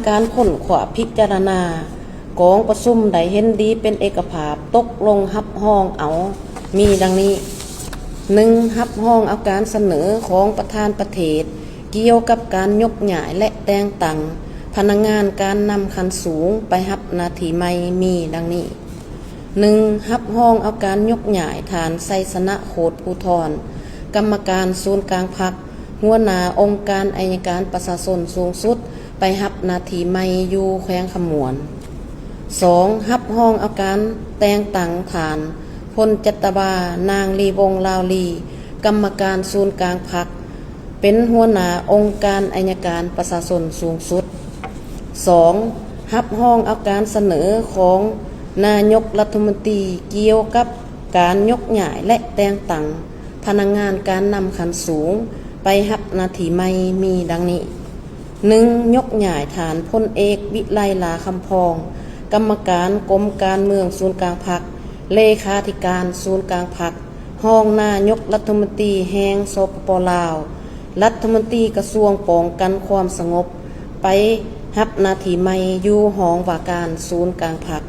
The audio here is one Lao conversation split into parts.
ການຄົ້ນຄວ້າພິຈາລະນາ, ກອງປະຊຸມໄດ້ເຫັນດີເປັນເອກະພາບຕົກລົງຮັບຮອງເອົາ ມີດັ່ງນີ້: ໜຶ່ງ, ຮັບຮອງເອົາການສະເໜີຂອງປະທານປະເທດກ່ຽວກັບການຍົກຍ້າຍ ແລະ ແຕ່ງຕັ້ງພະນັກງານການນຳຂັ້ນສູງໄປຮັບໜ້າທີ່ໃໝ່ ມີດັ່ງນີ້: ໜຶ່ງ, ຮັບຮອງເອົາການຍົກຍ້າຍທ່ານ ໄຊຊະນະ ໂຄດພູທອນ, ກຳມະການສູນກາງພັກ, ຫົວໜ້າອົງການໄອຍະການປະຊາຊົນສູງສຸດ ໄປຮັບໜ້າທີ່ໃໝ່ຢູ່ແຂວງຄຳມ່ວນ. ສອງ, ຮັບຮອງເອົາການແຕ່ງຕັ້ງທ່ານ ພົນຈັດຕະວາ ນາງ ລີວົງ ລາວລີ, ກຳມະການສູນກາງພັກ, ເປັນຫົວໜ້າອົງການໄອຍະການປະຊາຊົນສູງສຸດ. ສອງ, ຮັບຮອງເອົາການສະເໜີຂອງນາຍົກລັດຖະມົນຕີກ່ຽວກັບການຍົກຍ້າຍ ແລະ ແຕ່ງຕັ້ງພະນັກງານການນຳຂັ້ນສູງໄປຮັບໜ້າທີ່ໃໝ່ ມີດັ່ງນີ້: ໜຶ່ງ, ຍົກຍ້າຍທ່ານ ພົນເອກ ວິໄລ ຫຼ້າຄຳພອງ, ກຳມະການກົມການເມືອງສູນກາງພັກ, ເລຂາທິການສູນກາງພັກ, ຮອງນາຍົກລັດຖະມົນຕີແຫ່ງ ສປປ ລາວ, ລັດຖະມົນຕີກະຊວງປ້ອງກັນຄວາມສະຫງົບ ໄປຮັບໜ້າທີ່ໃໝ່ຢູ່ຫ້ອງວ່າການສູນກາງພັກ.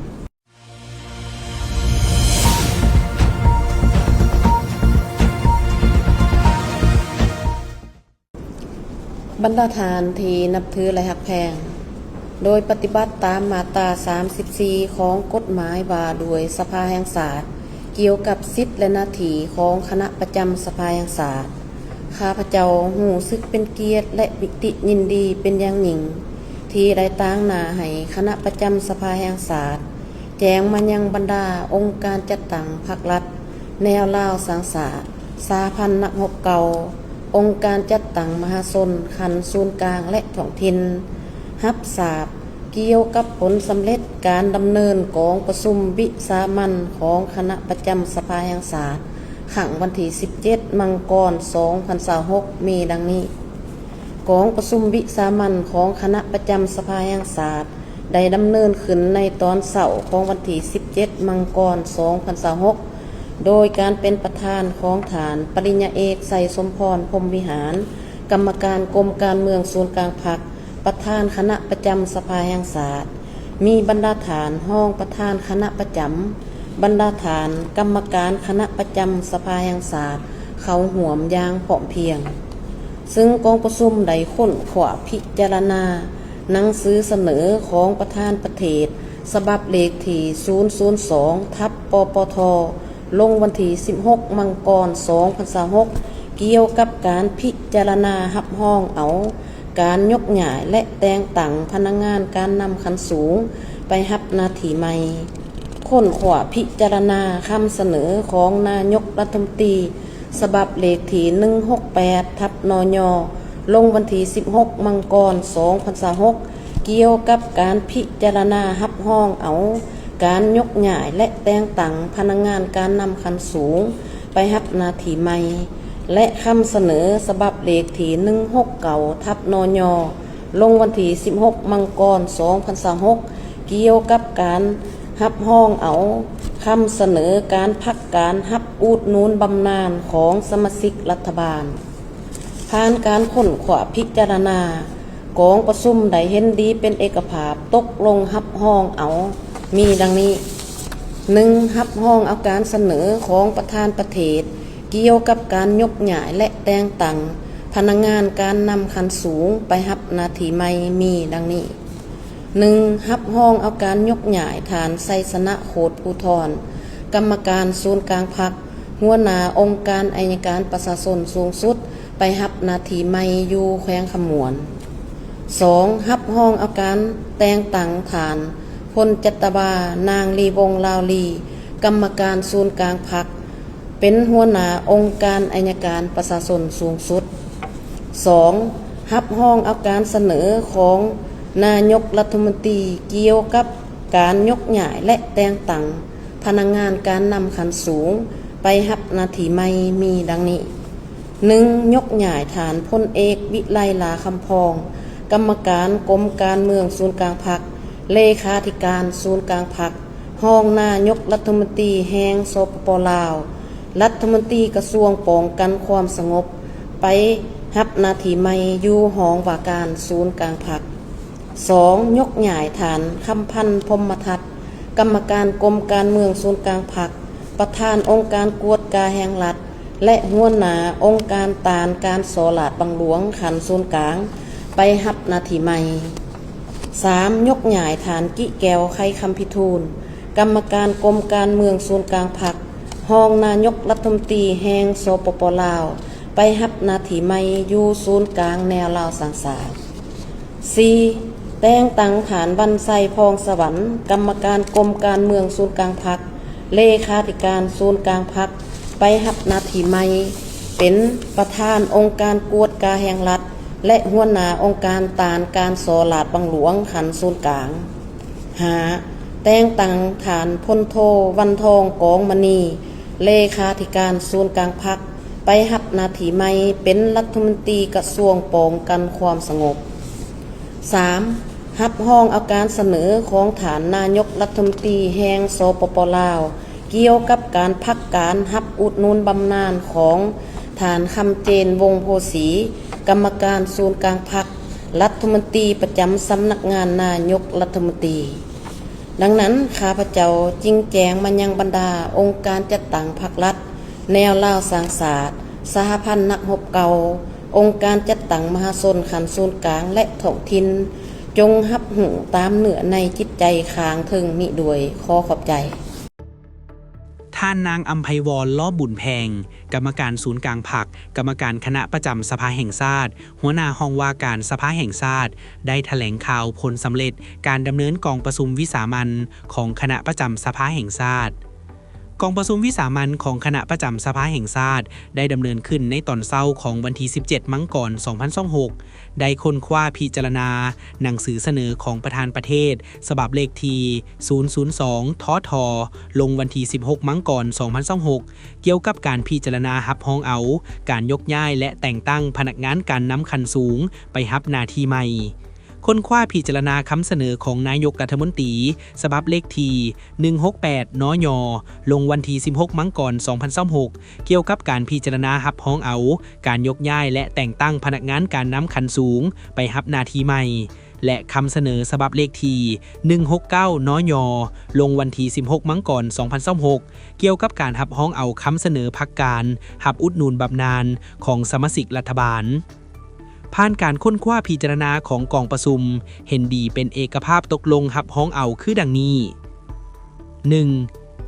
ບັນດາທ່ານທີ່ນັບຖື ແລະ ຮັກແພງ, ໂດຍປະຕິບັດຕາມມາດຕາສາມສິບສີ່ຂອງກົດໝາຍວ່າດ້ວຍສະພາແຫ່ງຊາດ ກ່ຽວກັບສິດ ແລະ ໜ້າທີ່ຂອງຄະນະປະຈຳສະພາແຫ່ງຊາດ, ຂ້າພະເຈົ້າຮູ້ສຶກເປັນກຽດ ແລະ ປີຕິຍິນດີເປັນຢ່າງຍິ່ງ ທີ່ໄດ້ຕາງໜ້າໃຫ້ຄະນະປະຈຳສະພາແຫ່ງຊາດ ແຈ້ງມາຍັງບັນດາອົງການຈັດຕັ້ງພັກລັດ, ແນວລາວສ້າງຊາດ, ສະຫະພັນນັກຮົບເກົ່າ, ອົງການຈັດຕັ້ງມະຫາຊົນຂັ້ນສູນກາງ ແລະ ທ້ອງຖິ່ນ ຮັບຊາບກ່ຽວກັບຜົນສຳເລັດການດຳເນີນກອງປະຊຸມວິສາມັນຂອງຄະນະປະຈຳສະພາແຫ່ງຊາດ ຄັ້ງວັນທີສິບເຈັດ ມັງກອນ ສອງພັນຊາວຫົກ ມີດັ່ງນີ້. ກອງປະຊຸມວິສາມັນຂອງຄະນະປະຈຳສະພາແຫ່ງຊາດ ໄດ້ດຳເນີນຂຶ້ນໃນຕອນເຊົ້າຂອງວັນທີສິບເຈັດ ມັງກອນ ສອງພັນຊາວຫົກ ໂດຍການເປັນປະທານຂອງທ່ານ ປະລິນຍາເອກ ໄຊສົມພອນ ພົມວິຫານ, ກຳມະການກົມການເມືອງສູນກາງພັກ, ປະທານຄະນະປະຈຳສະພາແຫ່ງຊາດ, ມີບັນດາທ່ານຮອງປະທານຄະນະປະຈຳ, ບັນດາທ່ານກຳມະການຄະນະປະຈຳສະພາແຫ່ງຊາດ ເຂົ້າຮ່ວມຢ່າງພ້ອມພຽງ. ຊຶ່ງກອງປະຊຸມໄດ້ຄົ້ນຄວ້າພິຈາລະນາໜັງສືສະເໜີຂອງປະທານປະເທດ ສະບັບເລກທີ ສູນສູນສອງ ທັບ ປປທ ລົງວັນທີສິບຫົກ ມັງກອນ ສອງພັນຊາວຫົກ ກ່ຽວກັບການພິຈາລະນາຮັບຮອງເອົາການຍົກຍ້າຍ ແລະ ແຕ່ງຕັ້ງພະນັກງານການນຳຂັ້ນສູງໄປຮັບໜ້າທີ່ໃໝ່. ຄົ້ນຄວ້າພິຈາລະນາຄຳສະເໜີຂອງນາຍົກລັດຖະມົນຕີ ສະບັບເລກທີ ໜຶ່ງຫົກແປດ ທັບ ນຍ ລົງວັນທີສິບຫົກ ມັງກອນ ສອງພັນຊາວຫົກ ກ່ຽວກັບການພິຈາລະນາຮັບຮອງເອົາການຍົກຍ້າຍ ແລະ ແຕ່ງຕັ້ງພະນັກງານການນຳຂັ້ນສູງໄປຮັບໜ້າທີ່ໃໝ່ ແລະ ຄຳສະເໜີສະບັບເລກທີ ໜຶ່ງຫົກເກົ້າ ທັບ ນຍ ລົງວັນທີສິບຫົກ ມັງກອນ ສອງພັນຊາວຫົກ ກ່ຽວກັບການຮັບຮອງເອົາຄຳສະເໜີການພັກການຮັບອຸດໜູນບຳນານຂອງສະມາຊິກລັດຖະບານ. ຜ່ານການຄົ້ນຄວ້າພິຈາລະນາ, ກອງປະຊຸມໄດ້ເຫັນດີເປັນເອກະພາບຕົກລົງຮັບຮອງເອົາ ມີດັ່ງນີ້: ໜຶ່ງ, ຮັບຮອງເອົາການສະເໜີຂອງປະທານປະເທດ ກ່ຽວກັບການຍົກຍ້າຍ ແລະ ແຕ່ງຕັ້ງພະນັກງານການນຳຂັ້ນສູງໄປຮັບໜ້າທີ່ໃໝ່ ມີດັ່ງນີ້: ໜຶ່ງ, ຮັບຮອງເອົາການຍົກຍ້າຍທ່ານ ໄຊຊະນະ ໂຄດພູທອນ, ກຳມະການສູນກາງພັກ, ຫົວໜ້າອົງການໄອຍະການປະຊາຊົນສູງສຸດ ໄປຮັບໜ້າທີ່ໃໝ່ຢູ່ແຂວງຄຳມ່ວນ. ສອງ, ຮັບຮອງເອົາການແຕ່ງຕັ້ງທ່ານ ພົນຈັດຕະວາ ນາງ ລີວົງ ລາວລີ, ກຳມະການສູນກາງພັກ, ເປັນຫົວໜ້າອົງການໄອຍະການປະຊາຊົນສູງສຸດ. ສອງ, ຮັບຮອງເອົາການສະເໜີຂອງນາຍົກລັດຖະມົນຕີກ່ຽວກັບການຍົກຍ້າຍ ແລະ ແຕ່ງຕັ້ງພະນັກງານການນຳຂັ້ນສູງໄປຮັບໜ້າທີ່ໃໝ່ ມີດັ່ງນີ້: ໜຶ່ງ, ຍົກຍ້າຍທ່ານ ພົນເອກ ວິໄລ ຫຼ້າຄຳພອງ, ກຳມະການກົມການເມືອງສູນກາງພັກ, ເລຂາທິການສູນກາງພັກ, ຮອງນາຍົກລັດຖະມົນຕີແຫ່ງ ສປປ ລາວ, ລັດຖະມົນຕີກະຊວງປ້ອງກັນຄວາມສະຫງົບ ໄປຮັບໜ້າທີ່ໃໝ່ຢູ່ຫ້ອງວ່າການສູນກາງພັກ. ສອງ, ຍົກຍ້າຍທ່ານ ຄຳພັນ ພົມມະທັດ ກຳມະການກົມການເມືອງສູນກາງພັກ, ປະທານອົງການກວດກາແຫ່ງລັດ ແລະ ຫົວໜ້າອົງການຕ້ານການສໍ້ລາດບັງຫຼວງຂັ້ນສູນກາງ ໄປຮັບໜ້າທີ່ໃໝ່. ສາມ, ຍົກຍ້າຍທ່ານ ກິແກ້ວ ໄຂຄຳພິທູນ ກຳມະການກົມການເມືອງສູນກາງພັກ, ຮອງນາຍົກລັດຖະມົນຕີແຫ່ງ ສປປ ລາວ ໄປຮັບໜ້າທີ່ໃໝ່ຢູ່ສູນກາງແນວລາວສ້າງຊາດ. ສີ່, ແຕ່ງຕັ້ງທ່ານ ວັນໄຊ ພອງສະຫວັນ ກຳມະການກົມການເມືອງສູນກາງພັກ, ເລຂາທິການສູນກາງພັກ ໄປຮັບໜ້າທີ່ໃໝ່ເປັນປະທານອົງການກວດກາແຫ່ງລັດ ແລະ ຫົວໜ້າອົງການຕ້ານການສໍ້ລາດບັງຫຼວງຂັ້ນສູນກາງ. ຫ້າ, ແຕ່ງຕັ້ງທ່ານ ພົນໂທ ວັນທອງ ກອງມະນີ ເລຂາທິການສູນກາງພັກ ໄປຮັບໜ້າທີ່ໃໝ່ເປັນລັດຖະມົນຕີກະຊວງປ້ອງກັນຄວາມສະຫງົບ. ສາມ, ຮັບຮອງເອົາການສະເໜີຂອງທ່ານນາຍົກລັດຖະມົນຕີແຫ່ງ ສປປ ລາວ ກ່ຽວກັບການພັກການຮັບອຸດໜູນບຳນານຂອງທ່ານ ຄຳເຈນ ວົງໂພສີ ກຳມະການສູນກາງພັກ, ລັດຖະມົນຕີປະຈຳສຳນັກງານນາຍົກລັດຖະມົນຕີ. ດັ່ງນັ້ນ, ຂ້າພະເຈົ້າຈຶ່ງແຈ້ງມາຍັງບັນດາອົງການຈັດຕັ້ງພັກລັດ, ແນວລາວສ້າງຊາດ, ສະຫະພັນນັກຮົບເກົ່າ, ອົງການຈັດຕັ້ງມະຫາຊົນຂັ້ນສູນກາງ ແລະ ທ້ອງຖິ່ນ, ຈົ່ງຮັບຮູ້ຕາມເນື້ອໃນຈິດໃຈຂ້າງເທິງນີ້ດ້ວຍ. ຂໍຂອບໃຈ. ທ່ານນາງ ອຳໄພວອນ ລ້ອມບຸນແພງ ກຳມະການສູນກາງພັກ, ກຳມະການຄະນະປະຈຳສະພາແຫ່ງຊາດ, ຫົວໜ້າຫ້ອງວ່າການສະພາແຫ່ງຊາດ ໄດ້ຖະແຫຼງຂ່າວຜົນສຳເລັດການດຳເນີນກອງປະຊຸມວິສາມັນຂອງຄະນະປະຈຳສະພາແຫ່ງຊາດ. ກອງປະຊຸມວິສາມັນຂອງຄະນະປະຈຳສະພາແຫ່ງຊາດ ໄດ້ດຳເນີນຂຶ້ນໃນຕອນເຊົ້າຂອງວັນທີສິບເຈັດ ມັງກອນ ສອງພັນຊາວຫົກ ໄດ້ຄົ້ນຄວ້າພິຈາລະນາໜັງສືສະເໜີຂອງປະທານປະເທດ ສະບັບເລກທີສູນສູນສອງ ທທ ລົງວັນທີສິບຫົກ ມັງກອນ ສອງພັນຊາວຫົກ ກ່ຽວກັບການພິຈາລະນາຮັບຮອງເອົາການຍົກຍ້າຍ ແລະ ແຕ່ງຕັ້ງພະນັກງານການນຳຂັ້ນສູງໄປຮັບໜ້າທີ່ໃໝ່. ຄົ້ນຄວ້າພິຈາລະນາຄຳສະເໜີຂອງນາຍົກລັດຖະມົນຕີ ສະບັບເລກທີໜຶ່ງຫົກແປດ ນຍ ລົງວັນທີສິບຫົກ ມັງກອນ ສອງພັນຊາວຫົກ ກ່ຽວກັບການພິຈາລະນາຮັບຮອງເອົາການຍົກຍ້າຍ ແລະ ແຕ່ງຕັ້ງພະນັກງານການນຳຂັ້ນສູງໄປຮັບໜ້າທີ່ໃໝ່ ແລະ ຄຳສະເໜີສະບັບເລກທີໜຶ່ງຫົກເກົ້າ ນຍ ລົງວັນທີສິບຫົກ ມັງກອນ ສອງພັນຊາວຫົກ ກ່ຽວກັບການຮັບຮອງເອົາຄຳສະເໜີພັກການຮັບອຸດໜູນບຳນານຂອງສະມາຊິກລັດຖະບານ. ຜ່ານການຄົ້ນຄວ້າພິຈາລະນາຂອງກອງປະຊຸມ ເຫັນດີເປັນເອກະພາບຕົກລົງຮັບຮອງເອົາຄືດັ່ງນີ້: ໜຶ່ງ,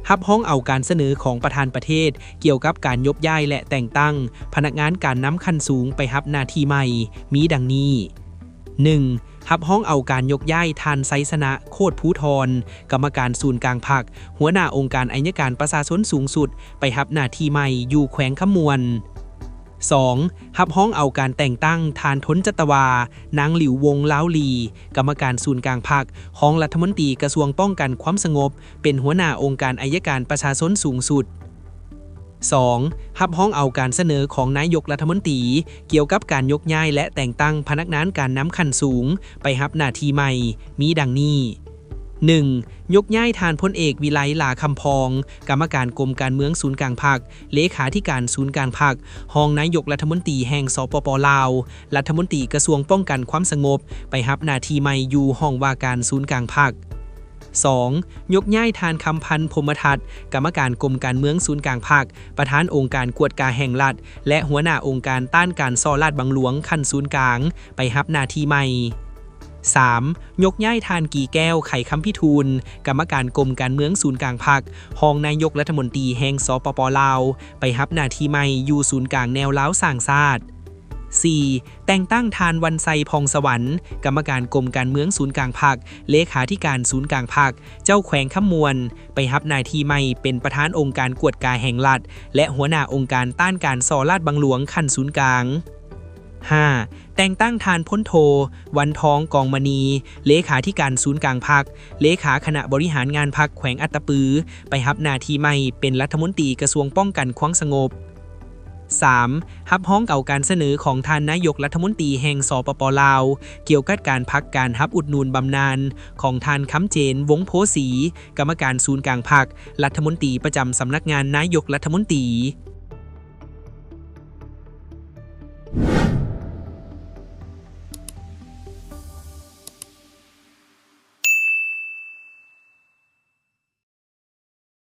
ຮັບຮອງເອົາການສະເໜີຂອງປະທານປະເທດກ່ຽວກັບການຍົກຍ້າຍ ແລະ ແຕ່ງຕັ້ງພະນັກງານການນຳຂັ້ນສູງໄປຮັບໜ້າທີ່ໃໝ່ ມີດັ່ງນີ້: ໜຶ່ງ, ຮັບຮອງເອົາການຍົກຍ້າຍທ່ານ ໄຊຊະນະ ໂຄດພູທອນ ກຳມະການສູນກາງພັກ, ຫົວໜ້າອົງການໄອຍະການປະຊາຊົນສູງສຸດ ໄປຮັບໜ້າທີ່ໃໝ່ຢູ່ແຂວງຄຳມ່ວນ. ສອງ, ຮັບຮອງເອົາການແຕ່ງຕັ້ງທ່ານ ທົນຈັດຕະວາ ນາງ ຫຼິວ ວົງລາວລີ ກຳມະການສູນກາງພັກ, ຮອງລັດຖະມົນຕີກະຊວງປ້ອງກັນຄວາມສະຫງົບ ເປັນຫົວໜ້າອົງການໄອຍະການປະຊາຊົນສູງສຸດ. ສອງ, ຮັບຮອງເອົາການສະເໜີຂອງນາຍົກລັດຖະມົນຕີ ກ່ຽວກັບການຍົກຍ້າຍ ແລະ ແຕ່ງຕັ້ງພະນັກງານການນຳຂັ້ນສູງໄປຮັບໜ້າທີ່ໃໝ່ ມີດັ່ງນີ້: ໜຶ່ງ, ຍົກຍ້າຍທ່ານ ພົນເອກ ວິໄລ ຫຼ້າຄຳພອງ ກຳມະການກົມການເມືອງສູນກາງພັກ, ເລຂາທິການສູນກາງພັກ, ຮອງນາຍົກລັດຖະມົນຕີແຫ່ງ ສປປ ລາວ, ລັດຖະມົນຕີກະຊວງປ້ອງກັນຄວາມສະຫງົບ ໄປຮັບໜ້າທີ່ໃໝ່ຢູ່ຫ້ອງວ່າການສູນກາງພັກ. ສອງ, ຍົກຍ້າຍທ່ານ ຄຳພັນ ພົມມະທັດ ກຳມະການກົມການເມືອງສູນກາງພັກ, ປະທານອົງການກວດກາແຫ່ງລັດ ແລະ ຫົວໜ້າອົງການຕ້ານການສໍ້ລາດບັງຫຼວງຂັ້ນສູນກາງ ໄປຮັບໜ້າທີ່ໃໝ່. ສາມ, ຍົກຍ້າຍທ່ານ ກີແກ້ວ ໄຂຄຳພິທູນ ກຳມະການກົມການເມືອງສູນກາງພັກ, ຮອງນາຍົກລັດຖະມົນຕີແຫ່ງ ສປປ ລາວ ໄປຮັບໜ້າທີ່ໃໝ່ຢູ່ສູນກາງແນວລາວສ້າງຊາດ. ສີ່, ແຕ່ງຕັ້ງທ່ານ ວັນໄຊ ຜ່ອງສະຫວັນ ກຳມະການກົມການເມືອງສູນກາງພັກ, ເລຂາທິການສູນກາງພັກ, ເຈົ້າແຂວງຄຳມ່ວນ ໄປຮັບໜ້າທີ່ໃໝ່ເປັນປະທານອົງການກວດກາແຫ່ງລັດ ແລະ ຫົວໜ້າອົງການຕ້ານການສໍ້ລາດບັງຫຼວງຂັ້ນສູນກາງ. ຫ້າ, ແຕ່ງຕັ້ງທ່ານ ພົນໂທ ວັນທອງ ກອງມະນີ ເລຂາທິການສູນກາງພັກ, ເລຂາຄະນະບໍລິຫານງານພັກແຂວງອັດຕະປື ໄປຮັບໜ້າທີ່ໃໝ່ເປັນລັດຖະມົນຕີກະຊວງປ້ອງກັນຄວາມສະຫງົບ. ສາມ, ຮັບຮອງເອົາການສະເໜີຂອງທ່ານນາຍົກລັດຖະມົນຕີແຫ່ງ ສປປ ລາວ ກ່ຽວກັບການພັກການຮັບອຸດໜູນບຳນານຂອງທ່ານ ຄຳເຈນ ວົງໂພສີ ກຳມະການສູນກາງພັກ, ລັດຖະມົນຕີປະຈຳສຳນັກງານນາຍົກລັດຖະມົນຕີ.